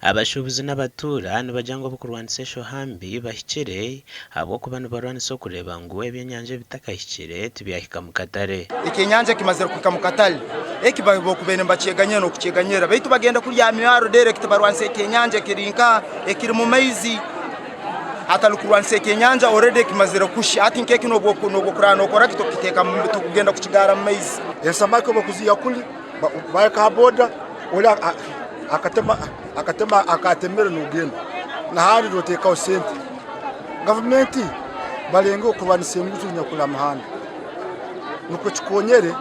Abashuubuzi n'abatuura nibagira ngu ab'okurwanisa eshoha mbi bahikire ahabw'okuba nibarwanisa okureeba ngu ebyenyanja ebitakahikire tibyahika mu katare. Ekyenyanja kimazire kuhika mu katare, eki bokubaire nibakyeganyira n'okukyeganyira baitu bagenda kuri aha myaro direct barwanise ekyenyanja ekiri nka ekiri mu maizi hatari kurwanisa ekyenyanja already ekimazire kushya hati nk'eki n'obu okuraba nokora ki tokukiteeka tokugenda kukigaara mu maizi. Ensamaki obu bakuziiha kuri bahika aha boda ori akatema akatema akatemere nogenda nahandi notekaho sente. Gavumenti balengeho kurwanisa enguzi enyakuli aha muhanda nukwo kikonyere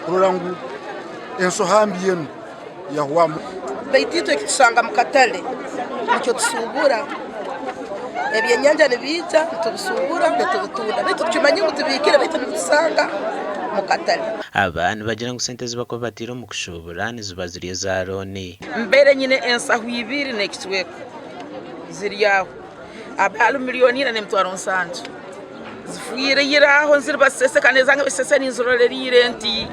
kurora ngu ensoha mbi enu yahwamu. Baitu itwe ekitusanga mu katale nikyo tusuubura. Ebyenyanja nibiija nitubisuubura nitubitunda baitu tukimanye ngu tibihikire baitu nibitusanga mu katale. Aba nibagira ngu sente ezi barikuba bataire omu kushuubura niziba ziri eza looni. Mbaire nyine ensaho ibiri n'ekicweka ziri aho aba milioni ina n'emitwaro nsanju zifiire ira aho nziri baseseka n'ezange baseseka ninziroreriire nti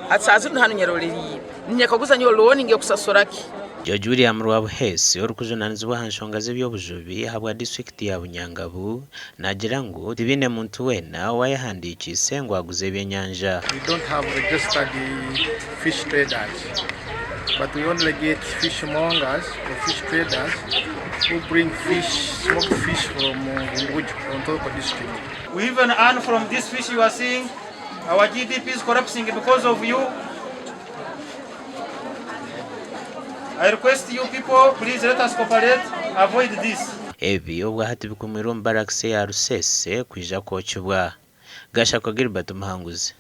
hati saaha zinu hanu nyeroreriire ninyekaguza nyowe looni ngekusasura ki? George William Rwabuheesi orikujunanizibwa aha nshonga z'eby'obujubi ahabwa disiturikiti ya Bunyangabu naagira ngu tibaine muntu weena owaayehandiikiise ngu aguze ebyenyanja. We don't have registered fish traders but we only get fish mongers or fish traders who bring fish, smoked fish from Bundibugyo or Ntoroko district. We even earn from this fish you are seeing. Our GDP is collapsing because of you. I request you people, please let us cooperate, avoid this. Ebi obwahati bikumwirwe omu barakisi eya Rusese kwija kwokibwa. Gashakwa Gilbert Muhanguzi.